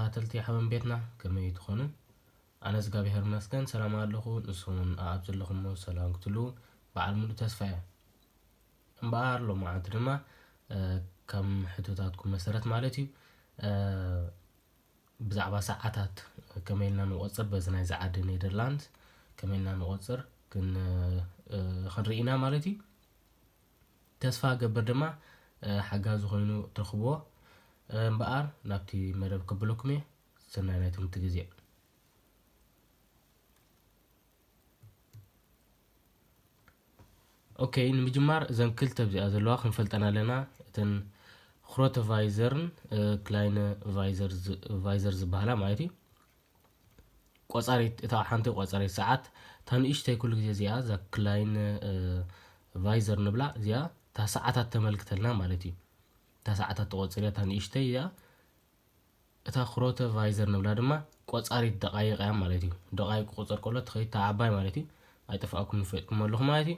ተኸታተልቲ ሓበን ቤትና ከመይ ትኾኑ? ኣነ እግዚኣብሔር ይመስገን ሰላም ኣለኹ። ንስኹም እውን ኣብ ዘለኹሞ ሰላም ክትህልዉ በዓል ሙሉእ ተስፋ እየ። እምበኣር ሎማዓንቲ ድማ፣ እ፣ ከም ሕቶታትኩም መሰረት ማለት እዩ፣ እ፣ ብዛዕባ ሰዓታት ከመይ ኢልና ንቖጽር፣ በዚ ናይዚ ዓዲ ኔደርላንድስ ከመይ ኢልና ንቖጽር ክን-፣ እ፣ ክንርኢ ኢና ማለት እዩ። ተስፋ እገብር ድማ፣ እ፣ ሓጋዚ ኮይኑ ትረኽብዎ። እ፣ እምበኣር ናብቲ መደብ ከብለኩም እየ። ሰናይ ናይ ትምህርቲ ግዜ። ኦኬ፣ ንምጅማር እዘን ክልተ ኣብዚኣ ዘለዋ ክንፈልጠን ኣለና። እተን ክሮተ ቫይዘርን፣ እ፣ ክላይነ ቫይዘር ዝ-፣ ቫይዘር ዝበሃላ ማለት እዩ። ቆጻሪት፣ እታ ሓንቲ ቆጻሪት ሰዓት፣ እታ ንእሽተይ ኩሉ ግዜ እዚኣ፣ እዛ ክላይነ፣ እ፣ ቫይዘር ንብላ፣ እዚኣ እታ ሰዓታት ተመልክተልና ማለት እዩ። እታ ሰዓታት ትቆጽር እያ፣ እታ ንእሽተይ እዚኣ። እታ ክሮተ ቫይዘር ንብላ ድማ ቆጻሪት ደቃይቕ እያ ማለት እዩ። ደቃይቕ ክቁጸር ከሎ ትኸይድ እታ ዓባይ ማለት እዩ። ኣይጠፍኣኩም፣ ይፈጥኩም ኣለኹ ማለት እዩ።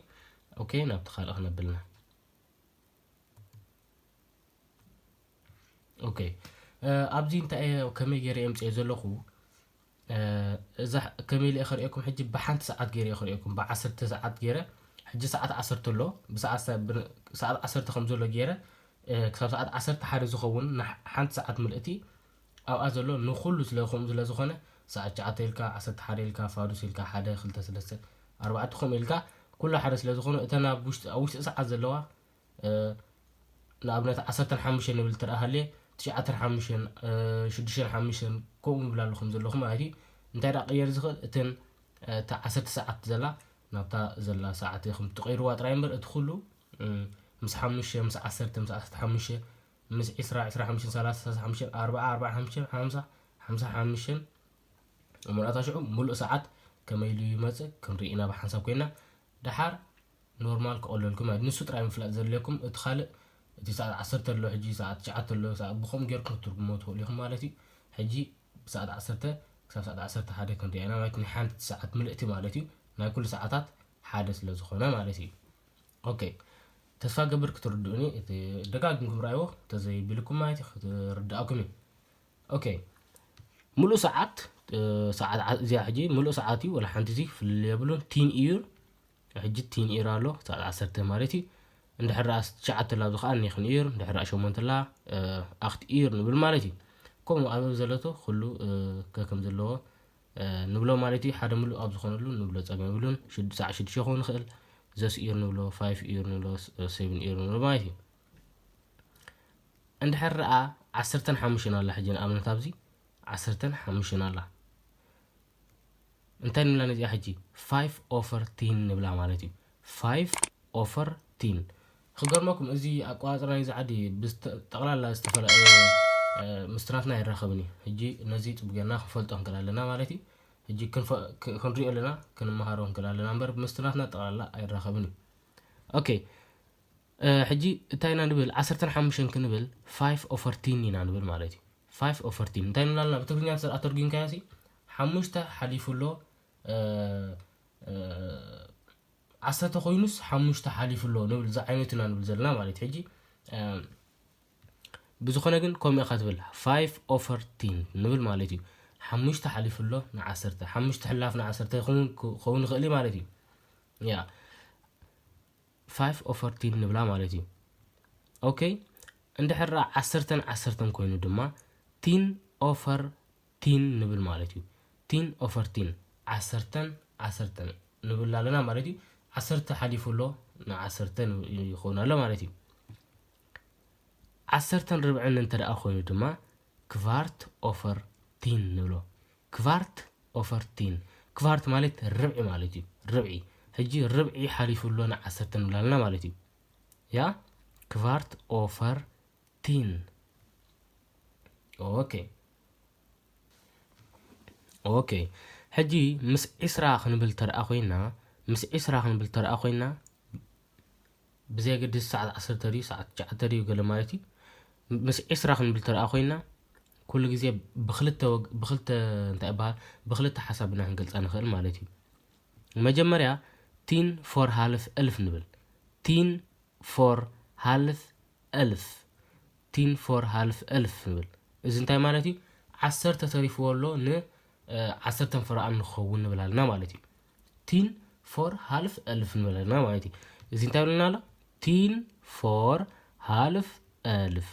ኦኬ፣ ናብቲ ካልእ ክነብልና። ኦኬ፣ እ፣ ኣብዚ እንታይ እየ፣ ከመይ ገይረ እየ ምጽኤ ዘለኹ? እ፣ እዛ ሕ-፣ ከመይ ኢለ እየ ከርእየኩም? ሕጂ ብሓንቲ ሰዓት ገይረ እየ ከርእየኩም፣ ብዓሰርተ ሰዓት ገይረ። ሕጂ ሰዓት ዓሰርተ ኣሎ፣ ብሰዓት ሰ-፣ ብ-፣ ሰዓት ዓሰርተ ከም ዘሎ ገይረ፣ እ፣ ክሳብ ሰዓት ዓሰርተ ሓደ ዝኸውን ንሓ-፣ ሓንቲ ሰዓት ምልእቲ ኣብኣ ዘሎ ንኹሉ ስለ ከምኡ ስለ ዝኾነ፣ ሰዓት ትሽዓተ ኢልካ፣ ዓሰርተ ሓደ ኢልካ፣ ፋዱስ ኢልካ፣ ሓደ፣ ክልተ፣ ሰለስተ፣ ኣርባዕተ ከምኡ ኢልካ፣ ኩሉ ሓደ ስለ ዝኾነ፣ እተን ኣብ ውሽጢ፣ ኣብ ውሽጢ ሰዓት ዘለዋ፣ እ፣ ንኣብነት ዓሰርተ ሓሙሽተ ንብል እንተ ደኣ ሃልየ፣ ትሽዓተ ሓሙሽተ፣ እ፣ ሽዱሽተ ሓሙሽተ ከምኡ ንብል ኣለኹም ዘለኹም ማለት እዩ። እንታይ ደኣ ክቕየር ዝኽእል? እተን፣ እ፣ እታ ዓሰርተ ሰዓት ዘላ ናብታ ዘላ ሰዓት ኢኹም ትቐይርዋ ጥራይ እምበር፣ እቲ ኩሉ፣ እ፣ ምስ ሓሙሽተ፣ ምስ ዓሰርተ፣ ምስ ዓሰርተ ሓሙሽተ፣ ምስ ዕስራ፣ ዕስራ ሓሙሽተ፣ ሰላሳ፣ ሰላሳ ሓሙሽተ፣ ኣርብዓ፣ ኣርብዓ ሓሙሽተ፣ ሓምሳ፣ ሓምሳ ሓሙሽተ፣ እሞ ንኣታ ሽዑ ሙሉእ ሰዓት ከመይ ኢሉ ይመጽእ ክንርኢ ኢና ብሓንሳብ ኮይና። ደሓር ኖርማል ክቐለልኩም ማለት ንሱ ጥራይ ምፍላጥ ዘድልየኩም። እቲ ካልእ፣ እቲ ሰዓት ዓሰርተ ኣሎ፣ ሕጂ ሰዓት ትሽዓተ ኣሎ፣ ሰዓት ብኸምኡ ጌርኩም ክትትርጉሞ ትኽእሉ ኢኹም ማለት እዩ። ሕጂ ብሰዓት ዓሰርተ ክሳብ ሰዓት ዓሰርተ ሓደ ክንሪኣ ኢና ማለት ናይ ሓንቲ ሰዓት ምልእቲ ማለት እዩ፣ ናይ ኩሉ ሰዓታት ሓደ ስለ ዝኾነ ማለት እዩ። ኦኬ፣ ተስፋ ገብር ክትርድኡኒ፣ እቲ ደጋጊምኩም ርኣይዎ፣ እንተዘይቢልኩም ማለት እዩ፣ ክትርድኣኩም እዩ። ኦኬ፣ ሙሉእ ሰዓት፣ እ፣ ሰዓት ዓ-፣ እዚኣ ሕጂ ሙሉእ ሰዓት እዩ፣ ወላ ሓንቲ እዚ ፍልልይ የብሉን። ቲን ኢር፣ ሕጂ ቲን ኢር ኣሎ፣ ሰዓት ዓሰርተ ማለት እዩ። እንድሕር ደኣ ትሽዓተ ኣላ፣ ኣብዚ ከኣ ኔኽን ኢር፣ እንድሕር ደኣ ሸሞንተ ኣላ፣ እ፣ ኣኽት ኢር ንብል ማለት እዩ። ከምኡ ኣብ ዘለቶ ኩሉ፣ እ፣ ከከም ዘለዎ፣ እ፣ ንብሎ ማለት እዩ። ሓደ ሙሉእ ኣብ ዝኾነሉ ንብሎ ጸገም የብሉን። ሽድ-፣ ሰዓት ሽዱሽተ ክኸውን ይኽእል፣ ዘስ ኢር ንብሎ፣ ፋይፍ ኢር ንብሎ፣ ስ-፣ ሴቭን ኢር ንብሎ ማለት እዩ። እንድሕር ደኣ ዓሰርተን ሓሙሽተን ኣላ፣ ሕጂ ንኣብነት ኣብዚ ዓሰርተን ሓሙሽተን ኣላ። እንታይ ንብላ ነዚኣ ሕጂ? ፋይፍ ኦቨር ቲን ንብላ ማለት እዩ። ፋይፍ ኦቨር ቲን። ክገርመኩም፣ እዚ ኣቆጻጽራ ናይዚ ዓዲ ብዝተ-፣ ጠቕላላ ዝተፈላለየ፣ እ፣ ምስቲ ናትና ኣይራኸብን እዩ። ሕጂ ነዚ ጽቡቕ ጌርና ክንፈልጦ ክንክእል ኣለና ማለት እዩ። ሕጂ ክንፈ-፣ ክ-፣ ክንሪኦ ኣለና፣ ክንመሃሮ ክንክእል ኣለና እምበር፣ ምስቲ ናትና ጠቕላላ ኣይራኸብን እዩ። ኦኬ፣ እ፣ ሕጂ እንታይ ኢና ንብል? ዓሰርተን ሓሙሽተን ክንብል ፋይፍ ኦቨር ቲን ኢና ንብል ማለት እዩ። ፋይፍ ኦቨር ቲን። እንታይ ንብላልና? ብትግርኛ እንተ ደኣ ተርጒምካዮ ሲ፣ ሓሙሽተ ሓሊፉ ኣሎ፣ እ፣ እ፣ ዓሰርተ ኮይኑስ ሓሙሽተ ሓሊፉ ኣሎ ንብል፣ እዚ ዓይነት ኢና ንብል ዘለና ማለት እዩ። ሕጂ፣ እ፣ ብዝኾነ ግን ከምኡ ኢኻ ትብል፣ ፋይፍ ኦቨር ቲን ንብል ማለት እዩ። ሓሙሽተ ሓሊፉ ኣሎ ንዓሰርተ፣ ሓሙሽተ ሕላፍ ንዓሰርተ ክኸውን፣ ክኸውን ይኽእል እዩ ማለት እዩ። ያ፣ ፋይፍ ኦቨር ቲን ንብላ ማለት እዩ። ኦኬ፣ እንድሕር ደኣ ዓሰርተን ዓሰርተን ኮይኑ ድማ ቲን ኦቨር ቲን ንብል ማለት እዩ። ቲን ኦቨር ቲን፣ ዓሰርተን ዓሰርተን ንብል ኣለና ማለት እዩ። ዓሰርተ ሓሊፉ ኣሎ፣ ንዓሰርተ ን-፣ ይኸውን ኣሎ ማለት እዩ። ዓሰርተን ርብዕን እንተ ደኣ ኮይኑ ድማ ክቫርት ኦቨር ቲን ንብሎ። ክቫርት ኦቨር ቲን። ክቫርት ማለት ርብዒ ማለት እዩ። ርብዒ። ሕጂ ርብዒ ሓሊፉ ኣሎ ንዓሰርተ ንብል ኣለና ማለት እዩ። ያ? ክቫርት ኦቨር ቲን። ኦኬ። ኦኬ። ሕጂ ምስ ዕስራ ክንብል ተደኣ ኮይና፣ ምስ ዕስራ ክንብል ተደኣ ኮይና፣ ብዘየገድስ ሰዓት ዓሰርተ ድዩ፣ ሰዓት ትሽዓተ ድዩ፣ ገለ ማለት እዩ። ምስ ዕስራ ክንብል ተደኣ ኮይና፣ ኩሉ ግዜ ብክልተ ወግ-፣ ብክልተ፣ እንታይ ይበሃል፣ ብክልተ ሓሳብ ኢና ክንገልጻ ንኽእል ማለት እዩ። መጀመርያ፣ ቲን ፎር ሃልፍ እልፍ ንብል። ቲን ፎር ሃልፍ እልፍ። ቲን ፎር ሃልፍ እልፍ ንብል። እዚ እንታይ ማለት እዩ? ዓሰርተ ተሪፍዎ ኣሎ ን ዓሰርተን ፈረቓን ንክኸውን ንብል ኣለና ማለት እዩ። ቲን ፎር ሃልፍ እልፍ ንብል ኣለና ማለት እዩ። እዚ እንታይ ብለና ኣሎ? ቲን ፎር ሃልፍ እልፍ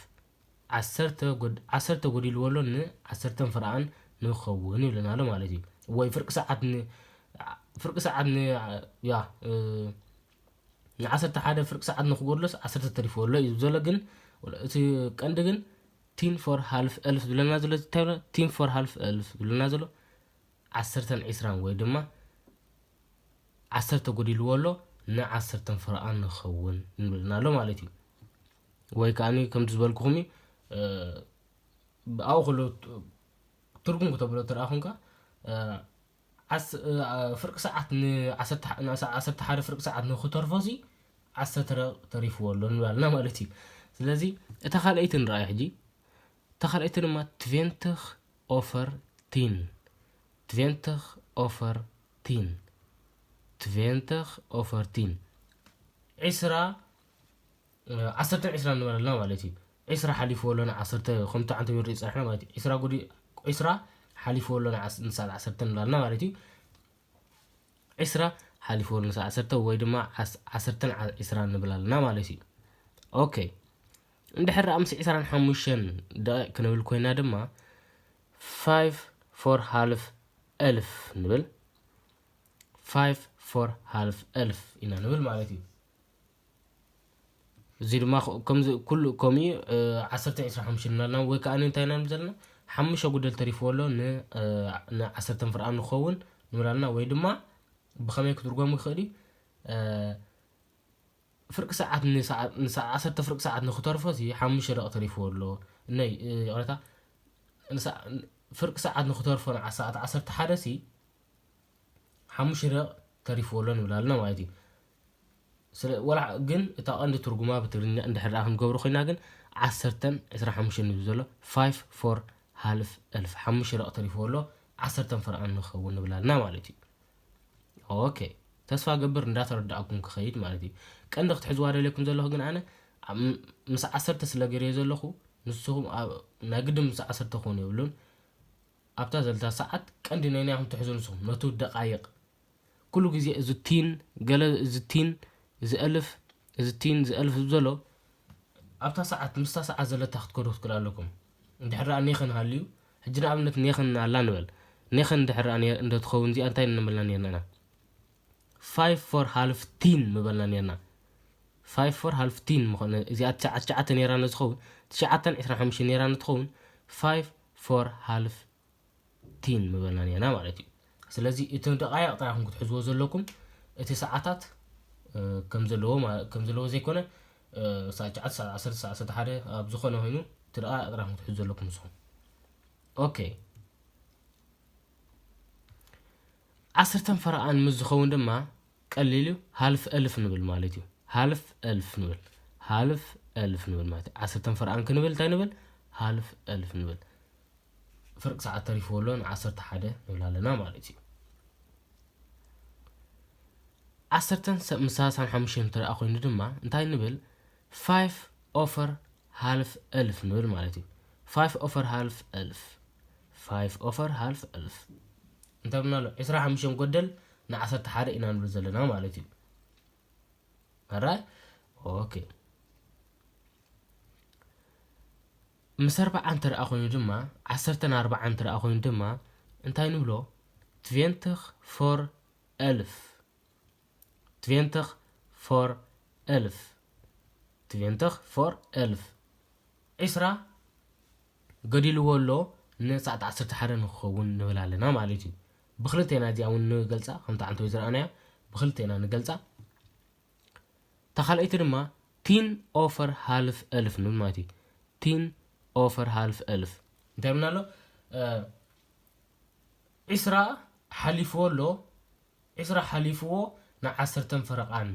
ዓሰርተ ጎዲልዎ ኣሎ ን ዓሰርተን ፈረቓን ንክኸውን ይብለና ኣሎ ማለት እዩ። ወይ ፍርቂ ሰዓት ፍርቂ ሰዓት ን ያ ንዓሰርተ ሓደ ፍርቂ ሰዓት ንክጎድሎስ ዓሰርተ ተሪፍዎ ኣሎ እዩ ዘሎ። ግን እቲ ቀንዲ ግን ቲን ፎር ሃልፍ እልፍ ዝብለና ዘሎ እንታይ ቲን ፎር ሃልፍ እልፍ ዝብለና ዘሎ ዓሰርተን ዕስራን ወይ ድማ ዓሰርተ ጎዲልዎ ኣሎ ንዓሰርተን ፈረቓን ንኸውን ንብልና ኣሎ ማለት እዩ። ወይ ከዓ ከምቲ ዝበልኩኹም እዩ። ኣብኡ ከሎ ትርጉም ክተብሎ ትረኣኹምካ ፍርቂ ሰዓት ንዓሰርተ ሓደ ፍርቂ ሰዓት ንክተርፎ ሲ ዓሰርተ ተሪፍዎ ኣሎ ንብላልና ማለት እዩ። ስለዚ እታ ካልኣይቲ ንረኣይ ሕጂ። እታ ካልኣይቲ ድማ ትቬንትኽ ኦፈር ቲን ትቬንትኽ ኦፈር ቲን ትቬንትኽ ኦፈር ቲን ዕስራ ዓሰርተ ዕስራ ንበለልና ማለት እዩ። ዕስራ ሓሊፍዎ ኣሎ ንዓሰርተ ከምቲ ዓንተ ቢሮ ይፀርሕና ማለት እዩ። ዕስራ ጉዲ ዕስራ ሓሊፍዎ ኣሎ ንሰዓት ዓሰርተ ንብላልና ማለት እዩ። ዕስራ ሓሊፍዎ ኣሎ ንሰዓት ዓሰርተ ወይ ድማ ዓሰርተን ዕስራ ንብል ኣለና ማለት እዩ። ኦኬ እንድሕር ምስ ዕስራን ሓሙሽተን ደቂቕ ክንብል ኮይና ድማ ፋይቭ ፎር ሃልፍ እልፍ ንብል። ፋይቭ ፎር ሃልፍ እልፍ ኢና ንብል ማለት እዩ። እዚ ድማ ከምዚ ኩሉ ከምኡ ዓሰርተ ዕስራ ሓሙሽተ ንብላልና ወይ ከዓ እንታይ ኢና ንብል ዘለና ሓሙሽተ ጉደል ተሪፍዎ ኣሎ ንዓሰርተን ፈረቓን ንኸውን ንብላልና ወይ ድማ ብኸመይ ክትርጎም ይኽእል እዩ? ፍርቂ ሰዓት ንዓሰርተ ፍርቂ ሰዓት ንክተርፎ እዚ ሓሙሽተ ደቂ ተሪፍዎ ኣሎ እነይ ይቕረታ ፍርቂ ሰዓት ንክተርፎ ንዓሰዓት ዓሰርተ ሓደ ሲ ሓሙሽተ ደቂ ተሪፍዎ ኣሎ ንብላልና ማለት እዩ። ወላ ግን እታ ቀንዲ ትርጉማ ብትግርኛ እንድሕር ደኣ ክንገብሮ ኮይና ግን ዓሰርተን ዕስራ ሓሙሽተን እዩ ዘሎ ፋይቭ ፎር ሃልፍ እልፍ ሓሙሽተ ደቂ ተሪፍዎ ኣሎ ዓሰርተን ፈረቓን ንክኸውን ንብላልና ማለት እዩ። ኦኬ ተስፋ ገብር እንዳተረዳእኩም ክኸይድ ማለት እዩ። ቀንዲ ክትሕዝዋ ደልየኩም ዘለኹ ግን ኣነ ምስ ዓሰርተ ስለ ገይረዮ ዘለኹ ንስኹም ናይ ግድን ምስ ዓሰርተ ክኾኑ የብሉን። ኣብታ ዘለታ ሰዓት ቀንዲ ነይናይ ክትሕዙ ንስኹም ነቱ ደቃይቕ ኩሉ ግዜ እዚ ቲን ገለ እዚ ቲን እዚ እልፍ እዚ ቲን እዚ እልፍ ዘሎ ኣብታ ሰዓት ምስታ ሰዓት ዘለታ ክትከዱ ክትክእሉ ኣለኩም። እንድሕር ደኣ ኔኸን ሃልዩ ሕጂ ንኣብነት ኔኸን ኣላ ንበል ኔኸን እንድሕር ደኣ እንደ ትኸውን እዚኣ እንታይ ንመልና ኔርና ኢና ፋይቭ ፎር ሃልፍ ቲን ምበልና ኔርና። ፋይቭ ፎር ሃልፍ ቲን ምኾነ እዚኣ ትሽዓተ ትሽዓተ ኔራ ነዝኸውን ትሽዓተን ዕስራን ሓሙሽተን ኔራ ነትኸውን ፋይቭ ፎር ሃልፍ ቲን ምበልና ኔርና ማለት እዩ። ስለዚ እቲ ደቃይቕ ጥራይ ኢኹም ክትሕዝዎ ዘለኩም እቲ ሰዓታት ከም ዘለዎ ዘይኮነ ሰዓት ትሽዓተ ሰዓት ዓሰርተ ሰዓት ዓሰርተ ሓደ ኣብ ዝኾነ ኮይኑ እቲ ደቃይቕ ጥራይ ኢኹም ክትሕዙ ዘለኩም ንስኹም። ኦኬ ዓሰርተን ፈረቓን ምስ ዝኸውን ድማ ቀሊል እዩ ሃልፍ እልፍ ንብል ማለት እዩ። ሃልፍ እልፍ ንብል ሃልፍ እልፍ ንብል ማለት እዩ። ዓሰርተን ፈረቓን ክንብል እንታይ ንብል? ሃልፍ እልፍ ንብል። ፍርቂ ሰዓት ተሪፍዎ ኣሎ ንዓሰርተ ሓደ ንብል ኣለና ማለት እዩ። ዓሰርተን ምስ ሰላሳን ሓሙሽተን እንተ ደኣ ኮይኑ ድማ እንታይ ንብል? ፋይቭ ኦቨር ሃልፍ እልፍ ንብል ማለት እዩ። ፋይቭ ኦቨር ሃልፍ እልፍ ፋይቭ ኦቨር ሃልፍ እልፍ እንታይ ብልና ኣሎ? ዕስራ ሓሙሽተ ጎደል ንዓሰርተ ሓደ ኢና ንብል ዘለና ማለት እዩ። ኣራይ ኦኬ ምስ ኣርባዓ እንተ ደኣ ኮይኑ ድማ ዓሰርተ ንኣርባዓ እንተ ደኣ ኮይኑ ድማ እንታይ ንብሎ? ትቬንትኽ ፎር እልፍ ትቬንትኽ ፎር እልፍ ትቬንትኽ ፎር እልፍ ዕስራ ገዲልዎ ኣሎ ንሰዓት ዓሰርተ ሓደ ንክኸውን ንብል ኣለና ማለት እዩ። ብክልተ ኢና እዚኣ እውን ንገልፃ ከምቲ ዓንተወይ ዝረኣናያ ብክልተ ኢና ንገልፃ። እታ ካልኣይቲ ድማ ቲን ኦቨር ሃልፍ እልፍ ንብል ማለት እዩ። ቲን ኦቨር ሃልፍ እልፍ እንታይ ብልና ኣሎ? ዕስራ ሓሊፍዎ ኣሎ ዕስራ ሓሊፍዎ ንዓሰርተን ፈረቓን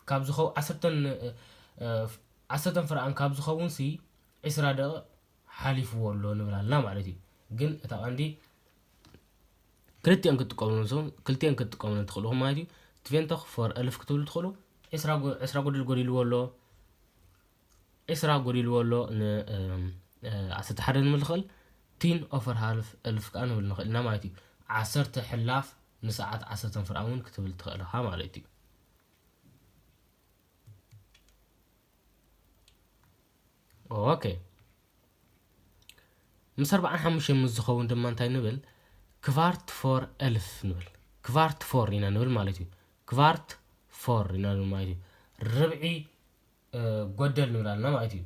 ካብ ዝኸው ዓሰርተን ዓሰርተን ፈረቓን ካብ ዝኸውን ሲ ዕስራ ደቂቕ ሓሊፍዎ ኣሎ ንብል ኣለና ማለት እዩ። ግን እታ ቀንዲ ክልቲኦም ክትጥቀምሉ ንስኹም ክልቲኦም ክትጥቀምሉ ትኽእሉ ማለት እዩ። ትቬንተኽ ፎር እልፍ ክትብሉ ትኽእሉ። ዕስራ ጎዲልዎ ኣሎ ዕስራ ጎዲልዎ ኣሎ ንዓሰርተ ሓደ ንምልኽእል ቲን ኦቨር ሃልፍ እልፍ ከዓ ንብል ንኽእል ኢና ማለት እዩ። ዓሰርተ ሕላፍ ንሰዓት ዓሰርተ ፍርኣውን ክትብል ትኽእል ኢኻ ማለት እዩ። ኦኬ፣ ምስ ኣርባዓን ሓሙሽተን ምስ ዝኸውን ድማ እንታይ ንብል? ክቫርት ፎር እልፍ ንብል። ክቫርት ፎር ኢና ንብል ማለት እዩ። ክቫርት ፎር ኢና ንብል ማለት እዩ። ርብዒ ጎደል ንብል ኣለና ማለት እዩ።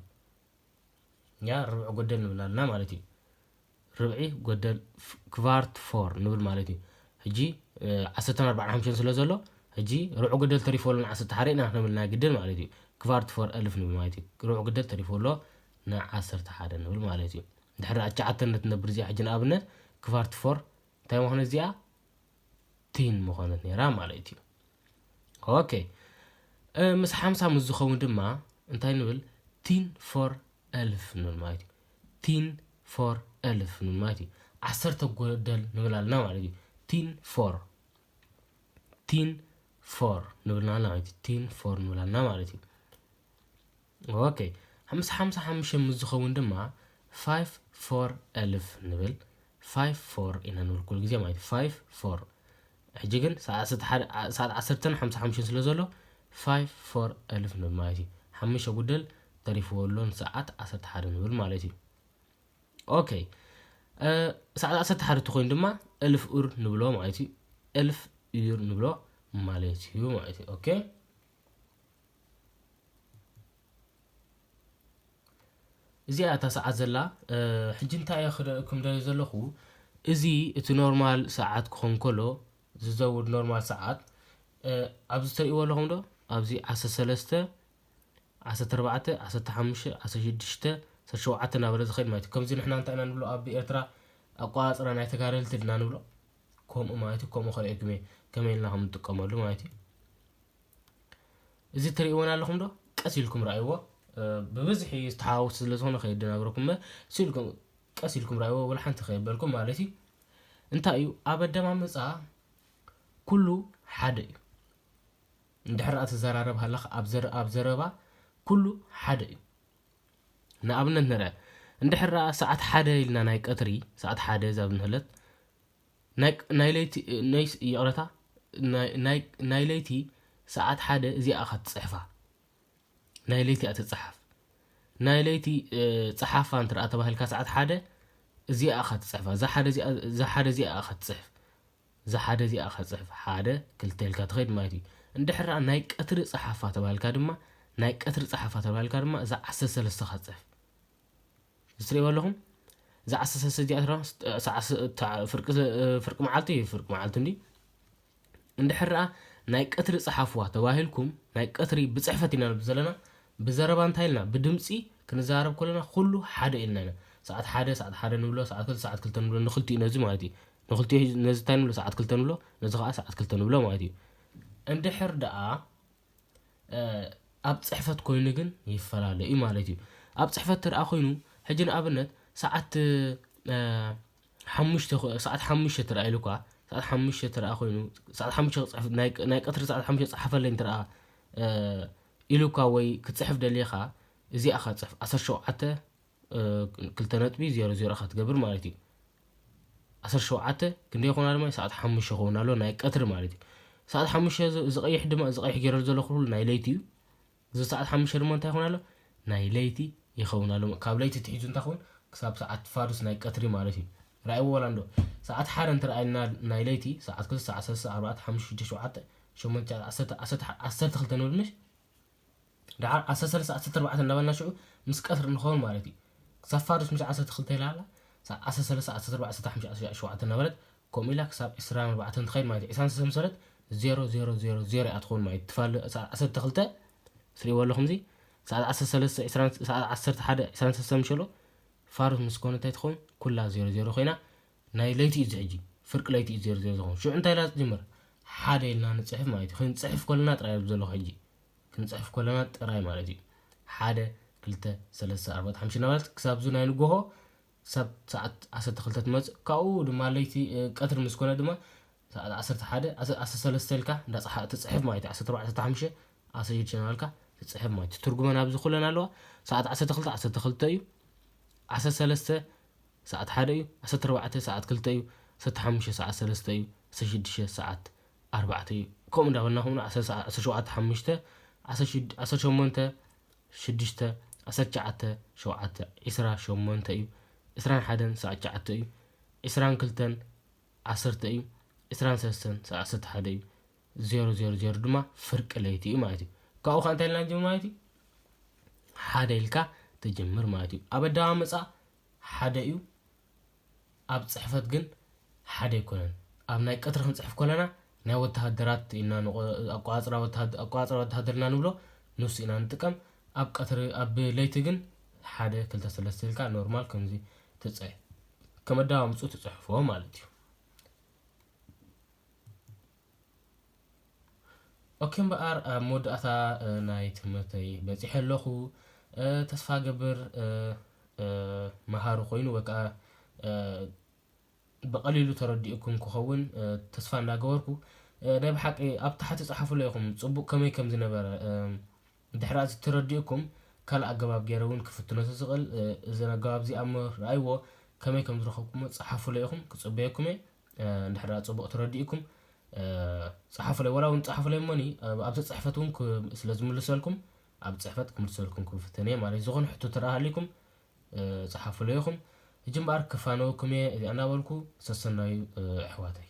ያ ርብዒ ጎደል ንብል ኣለና ማለት እዩ። ርብዒ ጎደል ክቫርት ፎር ንብል ማለት እዩ። ሕጂ ዓሰርተ ኣርባዕተ ሓምሽን ስለ ዘሎ፣ ሕጂ ርብዒ ጎደል ተሪፎ ኣሎ፣ ንዓሰርተ ሓደ ኢና ክንብል ናይ ግድን ማለት እዩ። ክቫርት ፎር እልፍ ንብል ማለት እዩ። ርብዒ ጎደል ተሪፎ ኣሎ፣ ንዓሰርተ ሓደ ንብል ማለት እዩ። ድሕሪ ኣትሽዓተ ንትነብር እዚኣ ሕጂ ንኣብነት ክቫርት ፎር እንታይ ምኾነ እዚኣ? ቲን ምኾነት ነይራ ማለት እዩ። ኦኬ፣ ምስ ሓምሳ ምስ ዝኸውን ድማ እንታይ ንብል? ቲን ፎር እልፍ ንብል ማለት እዩ። ቲን ፎር እልፍ ንብል ማለት እዩ። ዓሰርተ ጎደል ንብል ኣለና ማለት እዩ። ቲን ፎር፣ ቲን ፎር ንብል ኣለና ማለት እዩ። ቲን ፎር ንብል ኣለና ማለት እዩ። ኦኬ፣ ምስ ሓምሳ ሓሙሽተ ምስ ዝኸውን ድማ ፋይቭ ፎር እልፍ ንብል። ፋይቭ ፎር ኢና ንብል ኩሉ ግዜ ማለት እዩ። ፋይቭ ፎር። ሕጂ ግን ሰዓት ዓሰርተን ሓምሳ ሓሙሽተን ስለ ዘሎ ፋይቭ ፎር እልፍ ንብል ማለት እዩ። ሓሙሽተ ጉደል ተሪፍዎ ኣሎ ንሰዓት ዓሰርተ ሓደ ንብል ማለት እዩ። ኦኬ፣ ሰዓት ዓሰርተ ሓደ ተኮይኑ ድማ እልፍ ኡር ንብሎ ማለት እዩ። እልፍ ኡር ንብሎ ማለት እዩ ማለት እዩ። ኦኬ፣ እዚኣ እታ ሰዓት ዘላ። ሕጂ እንታይ እየ ክደእኩም ደልየ ዘለኹ፣ እዚ እቲ ኖርማል ሰዓት ክኾን ከሎ፣ ዝዘውር ኖርማል ሰዓት ኣብዚ ትርእይዎ ኣለኹም ዶ? ኣብዚ ዓሰርተ ሰለስተ፣ ዓሰርተ ኣርባዕተ፣ ዓሰርተ ሓሙሽተ፣ ዓሰርተ ሽዱሽተ፣ ዓሰርተ ሸውዓተ እናበለ ዝኸይድ ማለት እዩ። ከምዚ ንሕና እንታይ ኢና ንብሎ ኣብ ኤርትራ ኣቆጻጽራ ናይ ተጋደልቲ ድና ንብሎ፣ ከምኡ ማለት እዩ። ከምኡ ከርእየኩም እየ ከመይ ኢልና ከም ንጥቀመሉ ማለት እዩ። እዚ ትርእይዎን ኣለኹም ዶ? ቀስ ኢልኩም ረኣይዎ። ብብዝሒ ዝተሓዋወስ ስለ ዝኾነ ከየደናግረኩም እመ፣ ቀስ ኢልኩም ረኣይዎ፣ ወላ ሓንቲ ከየበልኩም ማለት እዩ። እንታይ እዩ ኣብ ኣደማምፃ ኩሉ ሓደ እዩ። እንድሕር ደኣ ትዘራረብ ሃለኻ ኣብ ዘረባ ኩሉ ሓደ እዩ። ንኣብነት ንርአ፣ እንድሕር ደኣ ሰዓት ሓደ ኢልና ናይ ቀትሪ ሰዓት ሓደ እዛ ብንህለት ናይ ለይቲ፣ ይቕረታ፣ ናይ ለይቲ ሰዓት ሓደ እዚኣ ኢኻ ትፅሕፋ። ናይ ለይቲ እያ ትፅሓፍ። ናይ ለይቲ ፀሓፋ እንትርኣ ተባሂልካ ሰዓት ሓደ እዚኣ ኢኻ ትፅሕፋ። እዛ ሓደ እዚኣ ኢኻ ትፅሕፍ። እዛ ሓደ እዚኣ ኢኻ ትፅሕፍ። ሓደ ክልተ ኢልካ ትኸይድ ማለት እዩ። እንድሕር ናይ ቀትሪ ፀሓፋ ተባሂልካ ድማ፣ ናይ ቀትሪ ፀሓፋ ተባሂልካ ድማ እዛ ዓሰርተ ሰለስተ ኢኻ ትፅሕፍ። እዚ ትርእይዎ ኣለኹም? እዛ ዓሰርተ ሰለስተ እዚኣ ትራ-፣ ሰዓ-፣ ታ-፣ ፍርቂ፣ ፍርቂ መዓልቲ፣ ፍርቂ መዓልቲ እንዲ። እንድሕር ደኣ ናይ ቀትሪ ጸሓፍዋ ተባሂልኩም፣ ናይ ቀትሪ ብጽሕፈት ኢና ንብል ዘለና። ብዘረባ እንታይ ኢልና? ብድምጺ ክንዘራረብ ከለና ኩሉ ሓደ ኢልና ኢና። ሰዓት ሓደ፣ ሰዓት ሓደ ንብሎ፣ ሰዓት ክልተ፣ ሰዓት ክልተ ንብሎ፣ ንክልቲኡ ነዚ ማለት እዩ። ንክልቲኡ ነዚ እንታይ ንብሎ? ሰዓት ክልተ ንብሎ፣ ነዚ ኸኣ ሰዓት ክልተ ንብሎ ማለት እዩ። እንድሕር ደኣ ኣብ ጽሕፈት ኮይኑ ግን ይፈላለ እዩ ማለት እዩ። ኣብ ጽሕፈት ትርኣ ኮይኑ፣ ሕጂ ንኣብነት ሰዓት ሓሙሽተ፣ ሰዓት ሓሙሽተ ትርኣ ኢሉ እኳ፣ ሰዓት ሓሙሽተ ትርኣ ኮይኑ፣ ሰዓት ሓሙሽተ ክጽሕፍ፣ ናይ ቀትሪ ሰዓት ሓሙሽተ ጸሓፈለይ ትርኣ ኢሉ እኳ ወይ ክጽሕፍ ደሊኻ፣ እዚኣ ኸ ጽሕፍ ዓሰርተ ሸውዓተ ክልተ ነጥቢ ዜሮ ዜሮ ኢኻ ትገብር ማለት እዩ። ዓሰርተ ሸውዓተ ክንደይ ይኾን ድማ ሰዓት ሓሙሽተ ይኸውን ኣሎ ናይ ቀትሪ ማለት እዩ። ሰዓት ሓሙሽተ እዚ ቀይሕ ድማ፣ እዚ ቀይሕ ገይረ ዘለኹ ኩሉ ናይ ለይቲ እዩ። እዚ ሰዓት ሓሙሽተ ድማ እንታይ ይኸውን ኣሎ? ናይ ለይቲ ይኸውን ኣሎ። ካብ ለይቲ ትሒዙ እንታይ ይኸውን? ክሳብ ሰዓት ፋዱስ ናይ ቀትሪ ማለት እዩ። ራእይዎ ወላ እንዶ ሰዓት ሓደ እንተ ረኣይና ናይ ለይቲ ሰዓት ክልተ፣ ሰዓት ሰለስተ፣ ኣርባዕተ፣ ሓሙሽተ፣ ሽዱሽተ፣ ሸውዓተ፣ ሸሞንተ፣ ዓሰርተ፣ ዓሰርተ፣ ዓሰርተ ክልተ ንብል ምሽ? ደሓር ዓሰርተ ሰለስተ ዓሰርተ ኣርባዕተ እንዳበልና ሽዑ ምስ ቀትሪ ንኸውን ማለት እዩ። ክሳብ ፋዱስ ምሽ ዓሰርተ ክልተ ኢላ ኣላ፣ ዓሰርተ ሰለስተ ዓሰርተ ኣርባዕተ ዓሰርተ ሓሙሽተ ዓሰርተ ሸውዓተ እናበለት ከምኡ ኢላ ክሳብ ዕስራን ኣርባዕተን ትኸይድ ማለት እዩ። ዕስራን ሰለስተን ምስ በለት ዜሮ ዜሮ ዜሮ ዜሮ እያ ትኸውን ማለት እዩ። ትፋል ሰዓት ዓሰርተ ክልተ ትሪእዎ ኣለኹም እዚ ሰዓት ዓሰርተ ሰለስተ ዕስራን፣ ሰዓት ዓሰርተ ሓደ ዕስራን ሰለስተን ምሸሎ ፋዱስ ምስ ኮነ እንታይ ትኸውን? ኩላ ዜሮ ዜሮ ኮይና ናይ ለይቲ እዩ እዚ ሕጂ፣ ፍርቂ ለይቲ እዩ ዜሮ ዜሮ ዝኸውን። ሽዑ እንታይ ኢላ ትጅምር? ሓደ ኢልና ንፅሕፍ ማለት እዩ። ክንፅሕፍ ከለና ጥራይ እዩ ዘለኹ ሕጂ። ክንፅሕፍ ከለና ጥራይ ማለት እዩ። ሓደ፣ ክልተ፣ ሰለስተ፣ ኣርባዕተ፣ ሓሙሽተ እናበለት ክሳብ እዚ ናይ ንጎሆ ክሳብ ሰዓት ዓሰርተ ክልተ ትመፅእ። ካብኡ ድማ ለይቲ፣ እ፣ ቀትሪ ምስ ኮነ ድማ ሰዓት ዓሰርተ ሓደ፣ ዓሰርተ፣ ዓሰርተ ሰለስተ ኢልካ እንዳ ፀሓ-፣ ትፅሕፍ ማለት እዩ። ዓሰርተ ኣርባዕተ፣ ዓሰርተ ሓሙሽተ፣ ዓሰርተ ሽዱሽተ እናበልካ ትፅሕፍ ማለት እዩ። ትርጉመን ኣብዚ ኩለን ኣለዋ። ሰዓት ዓሰርተ ክልተ፣ ዓሰርተ ክልተ እዩ። ዓሰርተ ሰለስተ፣ ሰዓት ሓደ እዩ። ዓሰርተ ኣርባዕተ ሰዓት ክልተ እዩ። ዓሰርተ ሓሙሽተ ሰዓት ሰለስተ እዩ። ዓሰርተ ሽዱሽተ ሰዓት ኣርባዕተ እዩ። ከምኡ እንዳበልና ከምኡ ዓሰርተ ሰዓ-፣ ዓሰርተ ሸውዓተ ሓሙሽተ፣ ዓሰርተ ሽዱሽተ፣ ዓሰርተ ሸሞንተ ሽዱሽተ፣ ዓሰርተ ትሽዓተ ሸውዓተ፣ ዕስራ ሸሞንተ እዩ። ዕስራን ሓደን ሰዓት ትሽዓተ እዩ። ዕስራን ክልተን ዓሰርተ እዩ። ዕስራን ሰለስተን ሰዓት ዓሰርተ ሓደ እዩ። ዜሮ ዜሮ ዜሮ ድማ ፍርቂ ለይቲ እዩ ማለት እዩ። ካብኡ ከዓ እንታይ ኢልና ንጅምር ማለት እዩ? ሓደ ኢልካ ትጅምር ማለት እዩ። ኣብ ኣደማምፃ ሓደ እዩ፣ ኣብ ፅሕፈት ግን ሓደ ኣይኮነን። ኣብ ናይ ቀትሪ ክንፅሕፍ ከለና ናይ ወተሃደራት ኢና ንቆ-፣ ኣቆፃፅራ ወተሃደ-፣ ኣቆፃፅራ ወተሃደር ኢና ንብሎ፣ ንሱ ኢና ንጥቀም። ኣብ ቀትሪ፣ ኣብ ለይቲ ግን ሓደ፣ ክልተ፣ ሰለስተ ኢልካ ኖርማል ከምዚ ትፅሕፍ፣ ከም ኣደማምፅኡ ትፅሕፎ ማለት እዩ። ኦኬ፣ እምበኣር ኣብ መወዳእታ፣ እ፣ ናይ ትምህርተይ በጺሐ ኣለኹ። እ፣ ተስፋ ገብር፣ እ፣ እ፣ መሃሪ ኮይኑ ወይ ከዓ፣ እ፣ ብቐሊሉ ተረዲእኩም ክኸውን፣ እ፣ ተስፋ እንዳገበርኩ፣ እ፣ ናይ ብሓቂ ኣብ ታሕቲ ጸሓፉለይ ኢኹም ጽቡቕ ከመይ ከም ዝነበረ፣ እ፣ ድሕሪ እዚ ተረዲእኩም ካልእ ኣገባብ ገይረ እውን ክፍትኖ ስኽእል፣ እ፣ እዚ ኣገባብ እዚ እሞ ረኣይዎ፣ ከመይ ከም ዝረኸብኩሞ ጸሓፉለይ ኢኹም፣ ክጽበየኩም እየ። እ፣ እንድሕር ደኣ ጽቡቕ ተረዲእኩም፣ እ፣ ጸሓፉለይ፣ ወላ እውን ጸሓፉለይ እሞኒ፣ ኣብ፣ ኣብቲ ጽሕፈት እውን ክ-፣ ስለ ዝምልሰልኩም፣ ኣብ ጽሕፈት ክምልሰልኩም ክፍትን እየ ማለት እዩ። ዝኾነ ሕቶ ተረኣ ሃሊኩም፣ እ፣ ጸሓፉለይ ኢኹም። ሕጂ እምበኣር ክፋነወኩም እየ፣ እዚኣ እናበልኩ ሰሰናዩ፣ እ፣ ኣሕዋተይ።